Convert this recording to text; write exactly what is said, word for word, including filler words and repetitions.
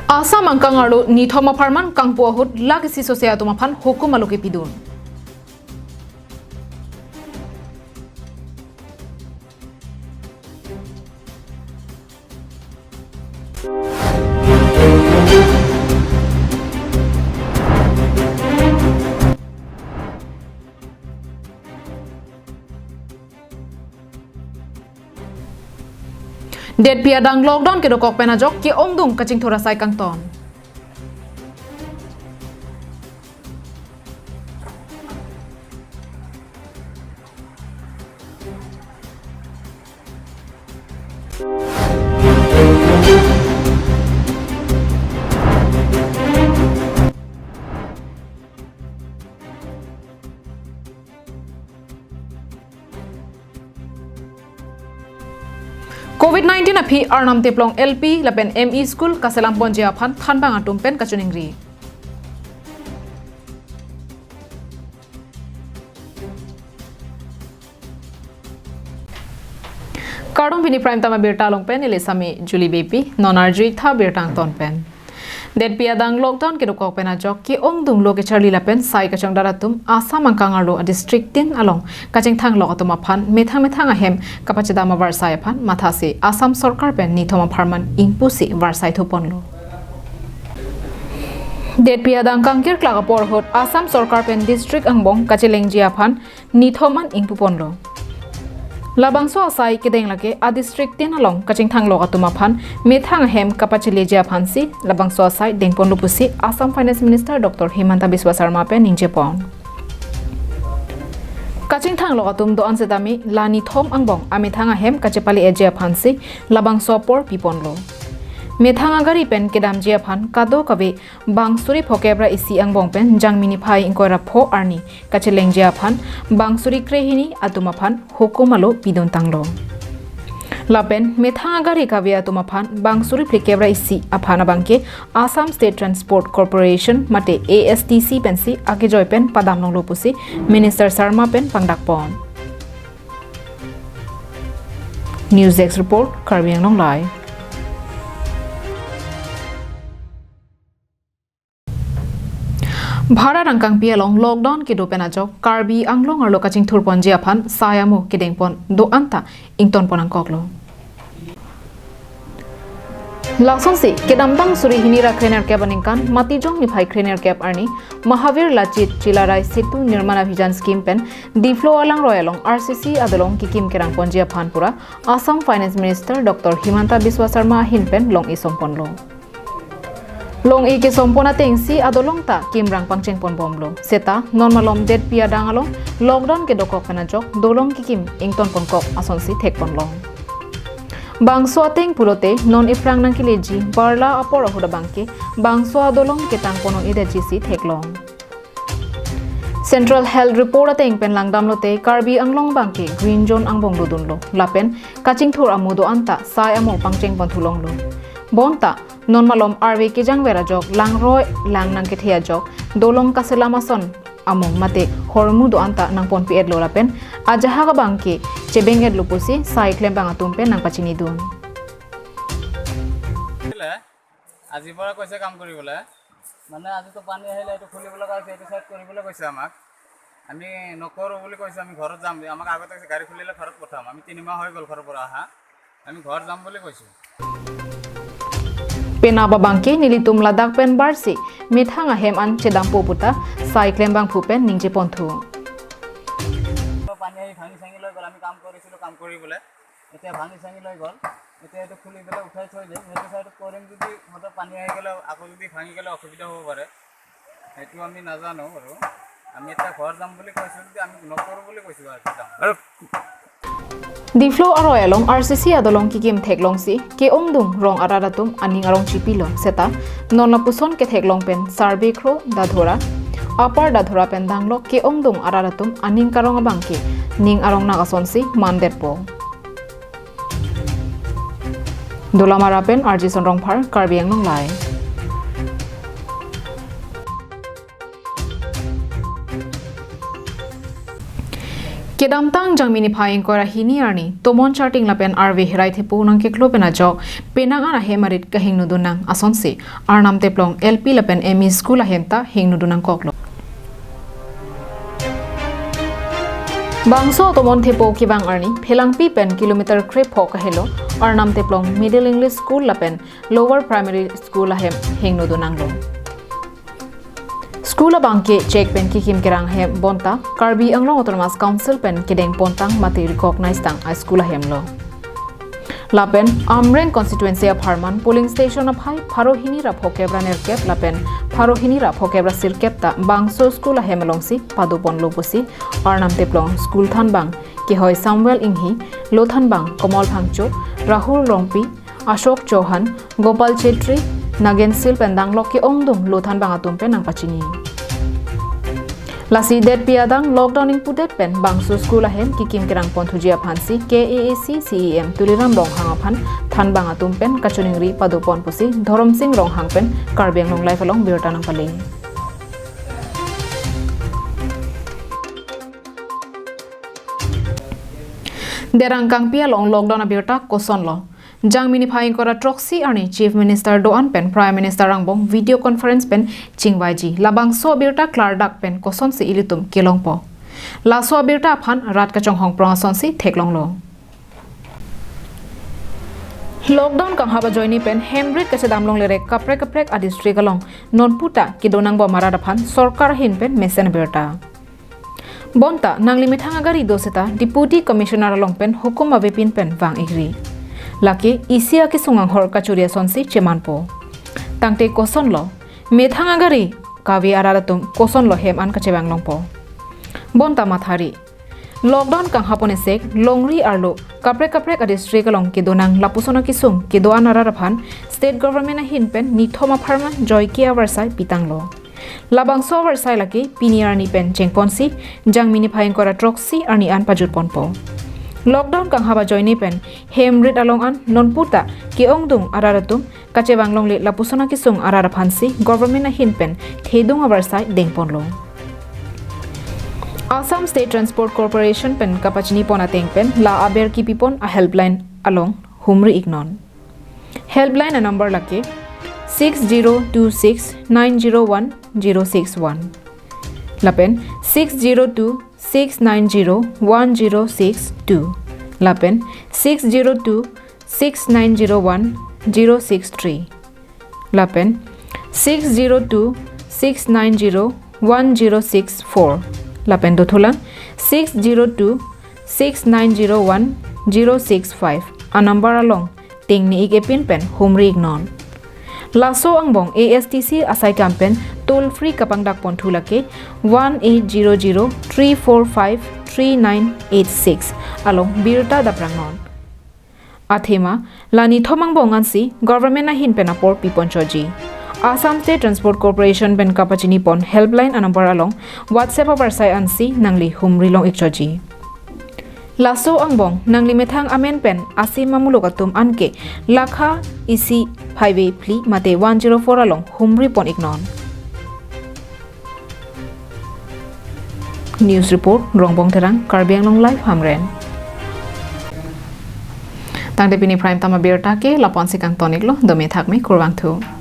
Assam angkang arlo nithom apharman kangpu ahut lake isi sose atum aphan hukum alo kepidun. Detpi adang lockdown kedokok pen ajok ke-ongdung kachingthur asai kangton. Covid nineteen aphi Arnam Teplong L P lapen M E school kaselam ponji aphan thanbang atum pen kachiningri. Kardom, pini Prime Time abirta along pen neli Sami Julie Beypi, non arjutha birta angton pen. Detpi adang lockdown kedokok pen ajok ke-ongdung lo kecharli lapen sai kachongdar atum Assam angkang arlo a-district tin along kachingthang lok atum aphan methang methang ahem kapachedam avarsai aphan mathasi Assam sorkar pen nithom apharman ingpusi varsai thuponlo. Detpi adang kangkir klak apor ahut Assam sorkar pen district angbong kachelengji aphan nithom an ingpuponlo. Labangso asai kedeng lake a-district tin along kachingthang lok atum aphan methang ahem kapacheleji aphansi labangso asai dengponlo pusi Assam Finance Minister Doctor Himanta Biswa Sarma pen ningjepon. Kachingthang lok atum do-an setame la nithom angbong amethang ahem kachepale-eji aphansi labangso apor piponlo. Methang agari pen kedamji aphan kadokave bang suri phokep ra isi angbong pen Jangmi niphai ingkoi ra pho arni kachelengji aphan bang suri krehini atum aphan hukum alo piduntanglo. Lapen methang agari kave atum aphan bang suri phlikep ra isi aphan abangke Assam State Transport Corporation mate A S T C pensi akejoi pen padam longlo pusi Minister Sarma pen pangdakpon. News Desk Report, Karbi Anglong Live. Bharat angkangpi along lockdown kedo pen ajok Karbi Anglong arlo kachingthur ponji aphan sai amo kedengpon do-an ta ingtonpon nangkoklo. Lasonsi kedamtang suri hini ra krenerkep aningkan Matijong niphai krenerkep arni Mahavir Lachit Chilarai Setu Nirman Abhijan scheme pen Diphu alangroi along R C C adolong kekim kerang ponji aphan pura Assam Finance Minister Doctor Himanta Biswa Sarma ahin pen long-e somponlo. Long-e kesompon atengsi adolong ta kimrang pangchengponbomlo. Seta non malom detpi adang along lockdown kedokok pen ajok dolong kekim ingtonponkok asonsi thekponlong. Bangso ateng pulote non iphrang nangkeleji barla apor ahut abangke bangso adolong ketangpon-un-edetjisi theklong. Central Health Report ateng pen langdamlote Karbi Anglong abangke Green Zone angbong dodunlo. Lapen kachingthur amo do-an ta sai amo pangchengpon thulonglo. Bonta non malom arve kejangver ajok langroi lang nangkethe ajok dolong kaselam ason amo mate hormu do-an ta nangponpi-etlo lapen ajahak abangke chebeng-etlo pusi sai klembang atum pen nangpachinidun. আজিৰ পৰা কৈছে কাম কৰিবলৈ। মানে আজিতো পানী আহিলে এইটো খুলিবলৈ কৈছে, এইটো চাইড কৰিবলৈ কৈছে আমাক। আমি নকৰোঁ বুলি কৈছোঁ, আমি ঘৰত যাম। আমাক আগতে কৈছে গাড়ী খুলিলে ঘৰত পঠাম। আমি তিনিমাহ হৈ গ'ল ঘৰৰ পৰা অহা, আমি ঘৰ যাম বুলি কৈছোঁ। Penap abangke nelitum ladak pen barsi methang ahem an chedampo puta sai klembangphu pen ningjeponthu. পানী আহি ভাঙি চাঙি লৈ গ'ল, আমি কাম কৰিছিলোঁ, কাম কৰিবলৈ। এতিয়া ভাঙি চাঙি লৈ গ'ল, এতিয়া এইটো খুলি পেলাই উঠাই থৈ দিম। সেইটো চাইডত কৰিম, যদি হঠাৎ পানী আহি গ'লে, আকৌ যদি ভাঙি গ'লে অসুবিধা হ'ব পাৰে, সেইটো আমি নাজানো আৰু। আমি এতিয়া ঘৰ যাম বুলি কৈছোঁ, যদি আমি নকৰোঁ বুলি কৈছোঁ আৰু যাম। আৰু Diphu aroi along R C C adolong kekim theklongsi ke-ongdung rong arat atum aning arong chipilo seta non lapuson ketheklong pen Sarbe Khro Dadhora, Upper Dadhora pen danglok ke-ongdung arat atum aning karong abangke ning arong nak asonsi mandetpo. Dolamara pen R J Sonrongphar, Karbi Anglong Live. Kedamtang Jangmi niphai ingkoi ra hini arni, tomon charting lapen arve herai thepo nangkeklo pen ajok, penang an ahem arit kahingnodun nang asonsi, Arnam Teplong L P lapen M E school ahem ta hingnodun nangkoklo. Bangso tomon thepo kevang arni, Phelangpi pen kilometer krepho kahelo, Arnam Teplong Middle English School lapen Lower Primary School ahem hingnodun nanglo. School abangke chek pen kekim kerang ahem bonta Karbi Anglong Autonomous Council pen kedeng pontang mate recognize tang a-school ahemlo. Lapen Amreng constituency apharman polling station aphai pharo hini ra phokep ra nerkep lapen pharo hini ra phokep ra sirkep ta bangso school ahem alongsi padoponlo pusi Arnam Teplong school thanbang kehoi Samuel Inghi, lo thanbang Komol Phangcho, Rahul Rongpi, Ashok Chauhan, Gopal Chetri, Nagen Sil pen danglok ke-ongdung lo thanbang atum pen nangpachini. Lasi detpi adang lockdown ingpudet pen bangso school ahem kekim kerang ponthuji aphansi K A A C C E M Tuliram Ronghang aphan thanbang atum pen kachiningri padopon pusi Dhoromsing Ronghang pen Karbi Anglong Live along birta nangpale. Derang Kangpi along lockdown abirta kosonlo. Jangmi niphai ingkoi ra throksi arni Chief Minister do-an pen Prime Minister angbong video conference pen chingvaiji. Labangso abirta klardak pen kosonsi ilitum kelongpo. Laso abirta aphan rat kachonghong prong asonsi theklonglo. Lockdown kanghap ajoine pen hemrit kachedam longle re kaprek kaprek a-district along nonpu ta kedo nangbom arat aphan sorkar ahin pen mesen abirta. Bonta nangli methang agari do seta Deputy Commissioner along pen hukum avepin pen vang-ikri. Lake isi akesung anghor kachori asonsi chemanpo. Tangte kosonlo, methang agari kave arat atum kosonlo hem an kachevang longpo. Bonta mathari. Lockdown kanghap onesek longri arlo kaprek kaprek a-district along kedo nang lapuson akesung kedo-an arat aphan state government ahin pen nithom apharman joike avarsai pitanglo. Labangso avarsai lake pini arni pen chengponsi Jangmi niphai ingkoi ra throksi arni an pajutponpo. Lockdown kanghap ajoine pen hemrit along an nonpu ta ke-ongdung arat atum kachevang longle lapuson akesung arat aphansi government ahin pen thedung avarsai dengponlo. Assam State Transport Corporation pen kapachinipon ateng pen la aber kipipon a-helpline along humri-iknon. Helpline a-number lake six zero two six nine zero one zero six one lapen six zero two six nine zero one zero six two lapen six zero two six nine zero one zero six three lapen six zero two six nine zero one zero six four lapen dothulang six zero two six nine zero one zero six five a-number along tengne-ik epin pen humri-iknon. Laso angbong A S T C asaikam pen toll free kapangdakponthu lake one eight zero zero three four five three nine eight six along birta daprangnon. Athema, la nithom angbong ansi government ahin pen apor piponchotji. Assam State Transport Corporation pen kapachinipon helpline a-number along WhatsApp avarsai ansi nangli humri long-ikchotji. Laso angbong nangli methang amen pen asim amuluk atum anke lakha isi phaive phli mate one zero four along humripon-iknon. News report, Rongbong Terang, Karbi Anglong Live, Hamren. Tangte pini prime time abirta ke lapu-ansi kangton-iklo, dome thakme, kurvangthu.